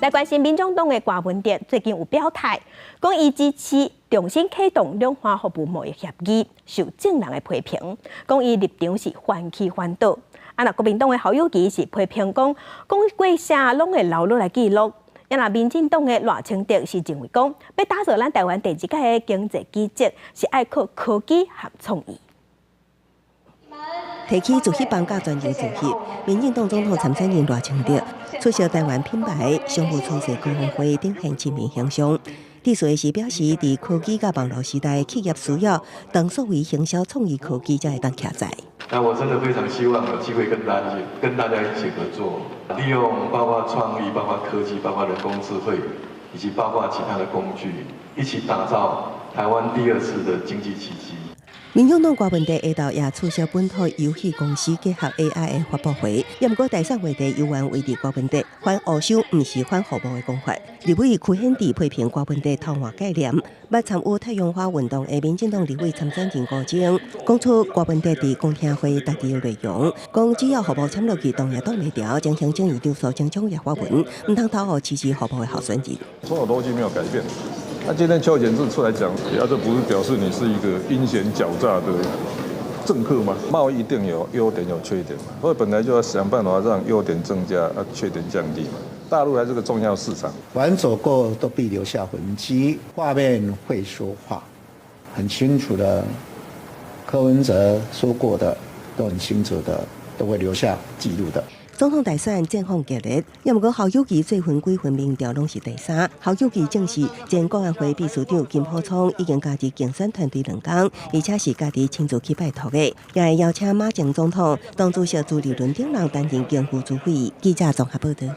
來關心民眾黨的柯文哲最近有表態，講伊支持重新啟動兩岸服務貿易協議，受眾人的批評，講伊立場是翻起翻倒。啊，若國民黨的侯友宜是批評講，講過啥攏會留落來記錄。啊，若民進黨的賴清德是認為講，欲打造咱台灣第二個經濟奇蹟，是愛靠科技和創意。提起自翕放假專人自翕，民進黨總統參選人賴清德出席台灣品牌商務創勢高峰會展現親民形象。致辭時表示，佇科技佮網路時代，企業需要當作為行銷創意科技才會當徛在。那我真的非常希望有機會跟大家一起合作，利用包括創意、包括科技、包括人工智慧，以及包括其他的工具，一起打造台灣第二次的經濟奇蹟。民進黨柯文哲下晝也出席本土遊戲公司結合 AI 的發佈會，毋過大選話題猶原圍佇柯文哲反烏收，毋是反服貿的講法。立委柯顯智批評柯文哲偷換概念，捌參與太陽花運動的民進黨立委參選人吳崢，講出柯文哲佇公聽會答的內容，講只要服貿簽落去，擋也擋袂牢，將行政院長蘇貞昌也發文，毋通投予支持服貿的候選人。所有邏輯沒有改變。那今天邱顯智出來講，啊，這不是表示你是一個陰險狡詐的政客嗎？貿易一定有優點有缺點嘛，所以本來就要想辦法讓優點增加，啊，缺點降低嘛。大陸還是個重要市場。凡走過都必留下痕跡，畫面會說話，很清楚的。柯文哲說過的都很清楚的，都會留下記錄的。總統大選戰況激烈，毋過侯友宜最近幾份民調攏是第三。侯友宜證實，前國安會秘書長金溥聰已經加入競選團隊兩工，而且是家己親自去拜託的，也會邀請馬前總統、黨主席朱立倫等人擔任經濟主委。記者綜合報道。